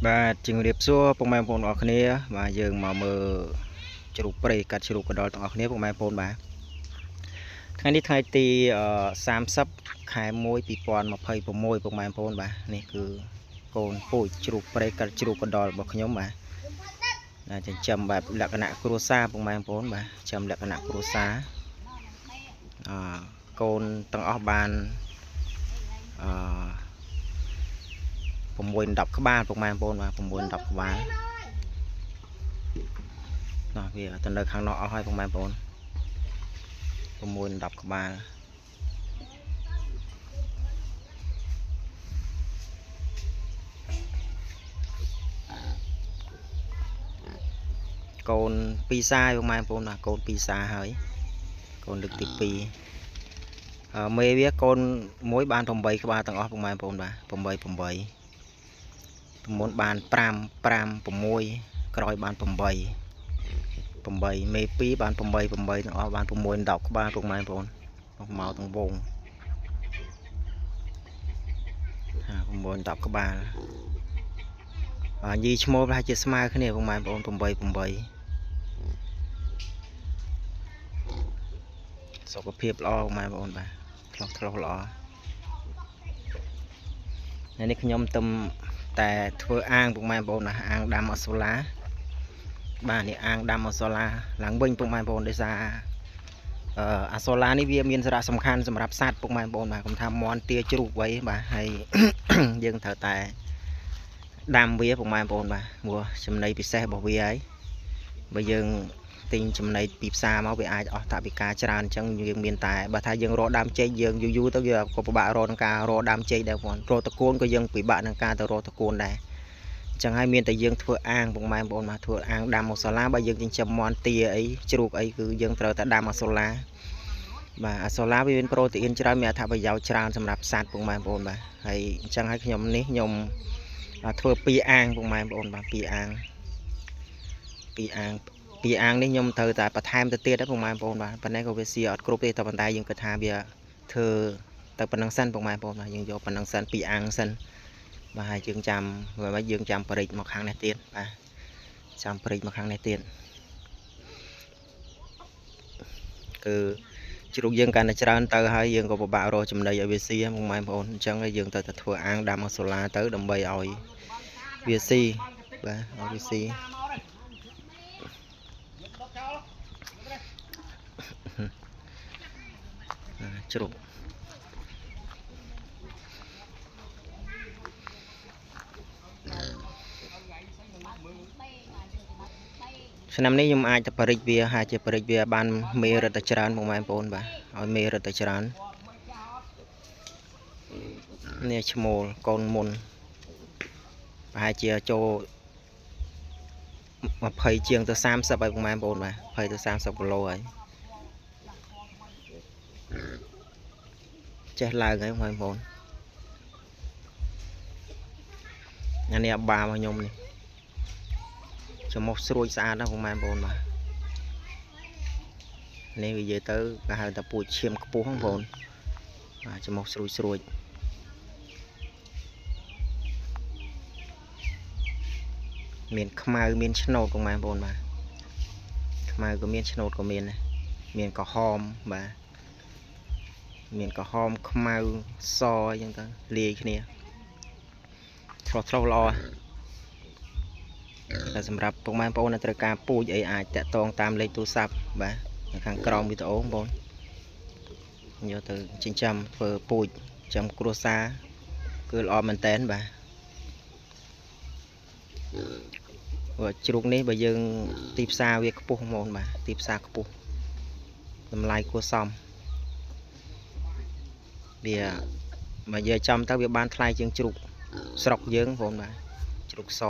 បាទជំរាបសួរពុកម៉ែបងប្អូនអរគ្នាបាទយើងមកមើលជ្រូកព្រៃកាត់ជ្រូកកណ្ដុរទាំងអស់គ្នាពុកម៉ែបងប្អូនបាទថ្ងៃនេះថ្ងៃទី30ខែ1 2026ពុកម៉ែបងប្អូនបាទនេះគឺកូនពូជជ្រូកព្រៃកាត់ជ្រូកកណ្ដុររបស់ខ្ញុំបាទណាចិញ្ចឹមបែបលក្ខណៈគ្រួសារពុកម៉ែបងប្អូនបាទចិញ្ចឹមលក្ខណៈគ្រួសារអកូនទាំងអស់បានអ6 10ក្បាលពុកម៉ែបងប្អូនបាទ6 10ក្បាលណោះវាទៅនៅខាងនោះអស់ហើយពុកម៉ែបងប្អូន6 10ក្បាលកូនពីរសាយពុកម៉ែបងប្អូនបាទកូនពីរសាហើយកូនលើកទី2មេវាកូនមួយបាន8ក្បាលទាំងអស់ពុកម៉ែបងប្អូនបាទ8 8មុនបាន5 5 6ក្រោយបាន8 8មេ2បាន8 8ទាំងអស់បាន6 10ក្បាលពុកម៉ែបងប្អូនមកទាំងវងហា9 10ក្បាលបាទញីឈ្មោលប្រហែលជាស្មើគ្នាពុកម៉ែបងប្អូន8 8សុខភាពល្អពុកម៉ែបងប្អូនបាទឆ្លោះឆ្លោះល្អហើយនេះខ្ញុំទំតែធ្វើអាងពុកម៉ែបងប្អូនណាអាងដាំអសូឡាបាទនេះអាងដាំអសូឡាឡើងវិញពុកម៉ែបងប្អូនដោយសារអាសូឡានេះវាមានសារៈសំខាន់សម្រាប់សត្វពុកម៉ែបងប្អូនបាទកុំថាមន់ទាជ្រូកໄວបាទហើយ យើងត្រូវតែដាំវាពុកម៉ែបងប្អូនបាទព្រោះចំណីពិសេសរបស់វាហើយបើយើងទិញចំណីពីផ្សារមកវាអាចអស់ថវិកាច្រើនអញ្ចឹងយើងមានតែបើថាយើងរកដើមចេកយើងយូរយូរទៅវាក៏ពិបាករកក្នុងការរកដើមចេកដែរបងរកតកូនក៏យើងពិបាកក្នុងការទៅរកតកូនដែរអញ្ចឹងហើយមានតែយើងធ្វើអាងពុកម៉ែបងប្អូនបាទធ្វើអាងដាំអសូឡាបើយើងចិញ្ចឹមមាន់ទាអីជ្រូកអីគឺយើងត្រូវតែដាំអសូឡាបាទអាសូឡាវាមានប្រូតេអ៊ីនច្រើនមានអត្ថប្រយោជន៍ច្រើនសម្រាប់សត្វពុកម៉ែបងប្អូនបាទហើយអញ្ចឹងហើយខ្ញុំនេះខ្ញុំធ្វើពីរអាងពុកម៉ែបងប្អូនបាទពីរអាងពីរអាងពីរអាងនេះខ្ញុំត្រូវតែបន្ថែមទៅទៀតពុកម៉ែបងប្អូនបាទប៉ុន្តែក៏វាស៊ីអត់គ្រប់ទេតែប៉ុន្តែយើងគិតថាវាធ្វើទៅប៉ុណ្ណឹងសិនពុកម៉ែបងប្អូនបាទយើងយកប៉ុណ្ណឹងសិនពីរអាងសិនបាទហើយយើងចាំបាទយើងចាំបរិចមកខាងនេះទៀតបាទចាំបរិចមកខាងនេះទៀតគឺជ្រូកយើងកាន់តែច្រើនទៅហើយយើងក៏ពិបាករកចំណីឲ្យវាស៊ីពុកម៉ែបងប្អូនអញ្ចឹងយើងត្រូវតែធ្វើអាងដាំអសូឡាទៅដើម្បីឲ្យវាស៊ីបាទឲ្យវាស៊ីជ្រូកឆ្នាំនេះខ្ញុំអាចទៅបរិចវាហើយជាបរិចវាបានមេរត់តែច្រើនពុកម៉ែបងប្អូនបាទឲ្យមេរត់តែច្រើននេះឈ្មោលកូនមុនប្រហែលជាចូល20ជាងទៅ30ហើយពុកម៉ែបងប្អូនបាទ20ទៅ30គីឡូហើយចេះឡើងហើយបងប្អូនអានេះអាបារបស់ខ្ញុំនេះច្រមុះស្រួចស្អាតណាស់ពុកម៉ែបងប្អូនបាទនេះវានិយាយទៅគេហៅថាពូជឈាមខ្ពស់បងប្អូនបាទច្រមុះស្រួចស្រួចមានខ្មៅមានឆ្នោតពុកម៉ែបងប្អូនបាទខ្មៅក៏មានឆ្នោតក៏មានដែរមានក្រហមបាទមានក្រហមខ្មៅសអញ្ចឹងទៅលាយគ្នាឆ្លោះឆ្លោះល្អតែសម្រាប់ពុកម៉ែបងប្អូនដែលត្រូវការពូជអីអាចតាក់ទងតាមលេខទូរស័ព្ទបាទនៅខាងក្រោមវីដេអូបងប្អូនយកទៅចិញ្ចឹមធ្វើពូជចាំគ្រួសារគឺល្អមែនតែនបាទព្រោះជ្រូកនេះបើយើងទីផ្សារវាខ្ពស់ហ្មងបាទទីផ្សារខ្ពស់តម្លៃគួរសមវាបើយើងចំទៅវាបានថ្លៃជាងជ្រូកស្រុកយើងបងប្អូនបាទជ្រូកស